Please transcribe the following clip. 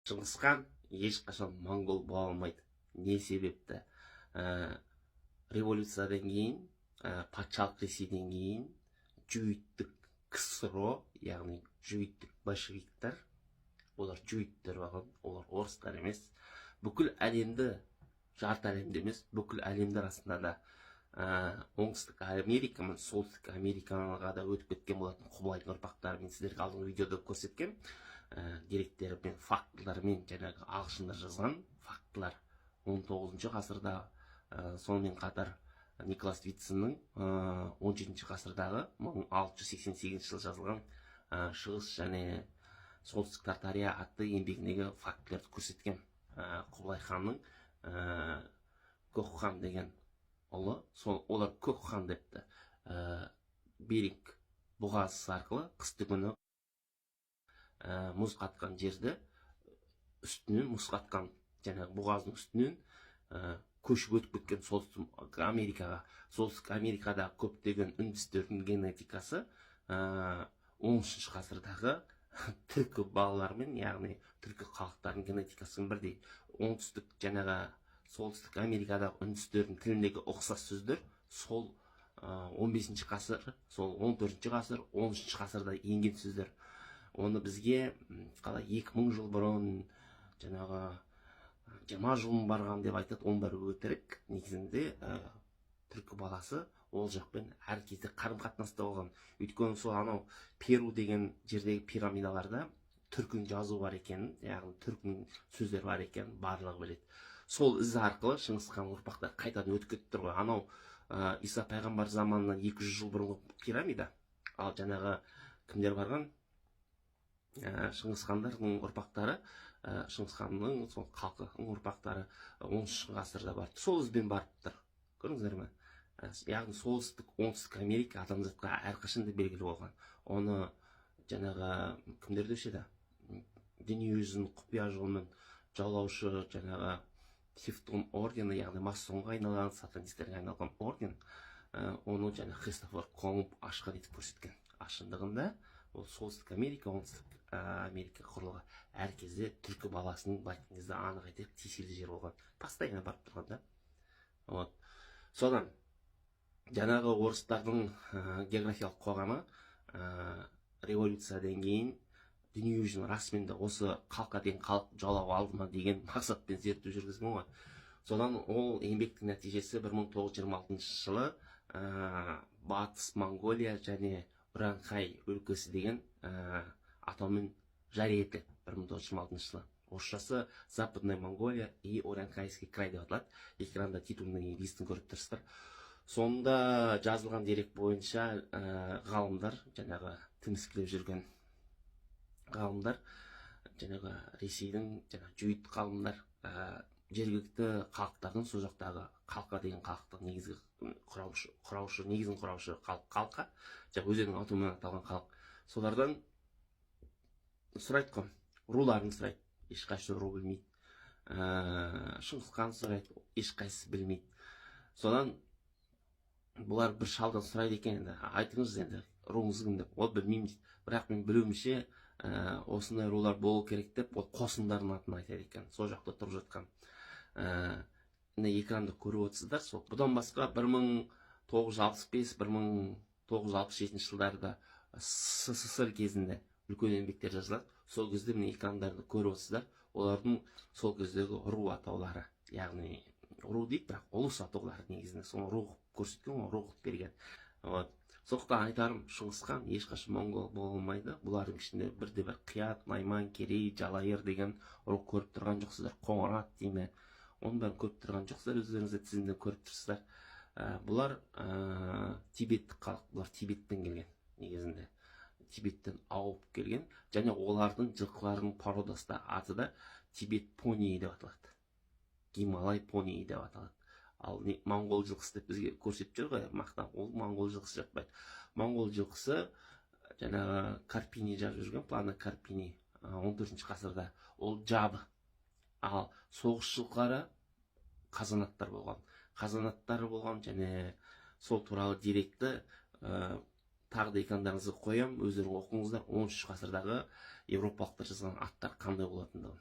Шыңғысхан ешқашан моңғол бола алмайды. Не себепті? Революциядан кейін, патшалық Ресейден кейін жүйіттік КСРО, яғни жүйіттік большевиктер, олар жүйіттер болған, олар орыстар емес. Бүкіл әлемді, жарты әлемді емес, бүкіл әлемді расында да Оңтүстік Америка мен Солтүстік Америкаға да өтіп кеткен болатын Құбылайдың ұрпақтары. Мен сіздерге алдыңғы видеода көрсеткем, деректермен, фактылармен, жаңағы ағылшындар жазған фактылар 19 ғасырда, сонымен қатар Николас Витсонның 17 ғасырдағы 1688 жылы жазылған «Шығыс және Солтүстік Тартария» атты еңбегіндегі фактілерді көрсеткен. Құбылай ханның Көк хан деген ұлы, сол олар Көк хан депті, Беринг бұғазы арқылы қысты күні мұз қатқан жерді үстінен, мұз қатқан жаңағы бұғаздың үстінен көшіп өтіп кеткен Солтүстік Америкаға. Солтүстік Америкадағы көптеген үндістердің генетикасы 13 ғасырдағы түркі балаларымен, яғни түркі халықтарының генетикасымен бірдей. Оңтүстік, жаңағы Солтүстік Америкадағы үндістердің тіліндегі ұқсас сөздер сол 15 ғасыр, сол 14 ғасыр, 13 ғасырда енген сөздер. Оны бізге қалай 2000 жыл бұрын, жаңағы 20 жыл барған деп айтады, оның бәрі өтірік. Негізінде түркі баласы ол жақпен әр кезде қарым қатынаста болған. Өйткені сол анау Перу деген жердегі пирамидаларда түркінің жазуы бар екенін, яғни түркінің сөздері бар екенін барлығы біледі. Сол із арқылы Шыңғыс хан ұрпақтары қайтадан өтіп кетіп тұр ғой. Анау Иса пайғамбар заманынан 200 жыл бұрынғы пирамида. Ал жаңағы кімдер барған? Шыңғыс хандардың ұрпақтары, Шыңғыс ханның сол халқының ұрпақтары 13 ғасырда барды, сол ізбен барып тұр, көрдіңіздер ме? Яғни Солтүстік, Оңтүстік Америка адамзатқа әрқашан да белгілі болған. Оны жаңағы кімдер деуші еді, дүние жүзін құпия жолмен жаулаушы жаңағы Тевтон ордені, яғни масонға айналған, сатанистерге айналған орден, оны жаңа Христофор Колумб ашқан етіп көрсеткен. А шындығында ол Солтүстік Америка, Оңтүстік Америка құрлығы әр кезде түркі баласының, былай айтқан кезде, анық айтайық, тиесілі жер болған, постоянно барып тұрған да. Вот содан жаңағы орыстардың географиялық қоғамы революциядан кейін дүние жүзін расымен де осы халыққа деген халық жаулап алды ма деген мақсатпен зерттеу жүргізген ғой. Содан ол еңбектің нәтижесі 1926 жылы «Батыс Моңғолия және Уранхай өлкесі» деген атаумен жария етіледі 1926 жылы. Орысшасы «Западная Монголия и Урянхайский край» деп аталады. Экранда титульный листін көріп тұрсыздар. Сонда жазылған дерек бойынша ғалымдар, жаңағы тіміскілеп жүрген ғалымдар, жаңағы Ресейдің жаңағы жүйіт ғалымдар, жергілікті халықтардың, сол жақтағы халқа деген халықтың негізгі құраушы, негізін құраушы халық, халқа, жаңағы өздерінің атауымен аталған халық, солардан сұрайды ғой, руларын сұрайды, ешқайсысы ру білмейді. Шыңғыс хан сұрайды, ешқайсысы білмейді. Содан бұлар бір шалдан сұрайды екен енді: «Айтыңыз енді, руыңыз кім?» – деп. Ол: «Білмеймін», – дейді. «Бірақ мен білуімше, осындай рулар болу керек», – деп, ол қосындардың атын айтады екен сол жақта тұрып жатқан. Міне, экранда көріп отырсыздар сол. Бұдан басқа 1965, 1967 жылдарда СССР кезінде үлкен еңбектер жазылады. Сол кезде, міне, экрандарда көріп отырсыздар, олардың сол кездегі ру атаулары, яғни ру дейді, бірақ ұлыс атаулары негізінде, соны ру қылып көрсеткен ғой, ру қылып берген. Вот сондықтан айтарым, Шыңғыс хан ешқашан моңғол бола алмайды. Бұлардың ішінде бірде бір қият, найман, керей, жалайыр деген ру көріп тұрған жоқсыздар. Қоңырат дей ме, оның бәрін көріп тұрған жоқсыздар, өздеріңіз де тізімде көріп тұрсыздар. Бұлар тибеттік халық, бұлар Тибеттен келген, негізінде Тибеттен ауып келген. Және олардың жылқыларының породасы да, аты да тибет пони деп аталады, гималай пони деп аталады. Ал не, моңғол жылқысы деп бізге көрсетіп жүр ғой мақтап, ол моңғол жылқысы жатпайды. Моңғол жылқысы жаңағы Карпини жазып жүрген, Плано Карпини, 14 ғасырда, ол жабы. Ал соғыс жылқылары қазанаттар болған, қазанаттар болған. Және сол туралы деректі тағы да экрандарыңызға қоямын, өздерің оқыңыздар, 13 ғасырдағы еуропалықтар жазған аттар қандай болатындығын.